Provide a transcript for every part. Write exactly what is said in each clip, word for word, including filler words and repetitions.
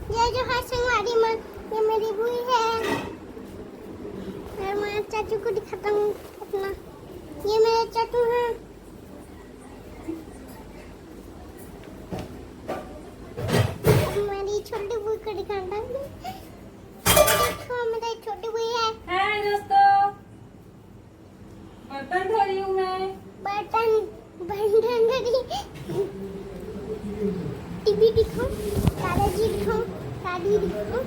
जय जोहार संगवारी मन, ये मेरी बुई है। और मैं चाचू को दिखाता हूँ अपना, ये मेरे चाचू हैं। अब मेरी छोटी बुई को दिखाता हूँ। ये देखो, मेरी छोटी बुई है। हाय दोस्तों, बर्तन धो रही हूँ मैं। बर्तन, बर्तन धो रही। टीवी दिखो, दादाजी दिखो, दादी दिखो।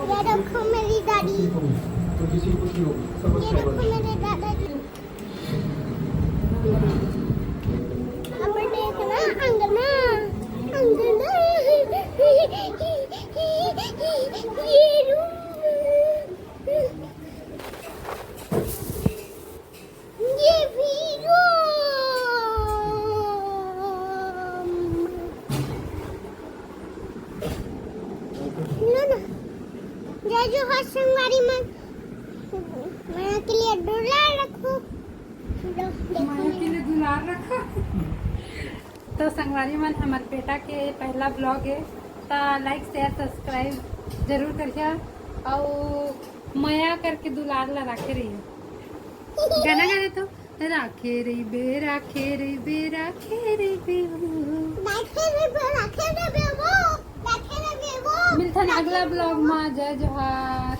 ये देखो मेरी दादी। ये देखो मेरे दादाजी। अब देखना अंगना, अंगना। ये रूम। ये भी रूम। लो ना। जय जोहार संगवारी मन। माया के लिए दुलार रखो। लो, देखो माया के लिए दुलार रखो। तो संगवारी मन, हमर बेटा के पहला ब्लॉग है, तो लाइक, शेयर, सब्सक्राइब जरूर करिया, और मया करके दुलार ला राखे रहिए। गाना गा दे तो। राखे रहिबे, राखे रहिबे, राखे रहिबे वो। राखे रहिबे, राखे रहिबे वो, राखे रहिबे वो। मिलथन अगला ब्लॉग में। जय जोहार।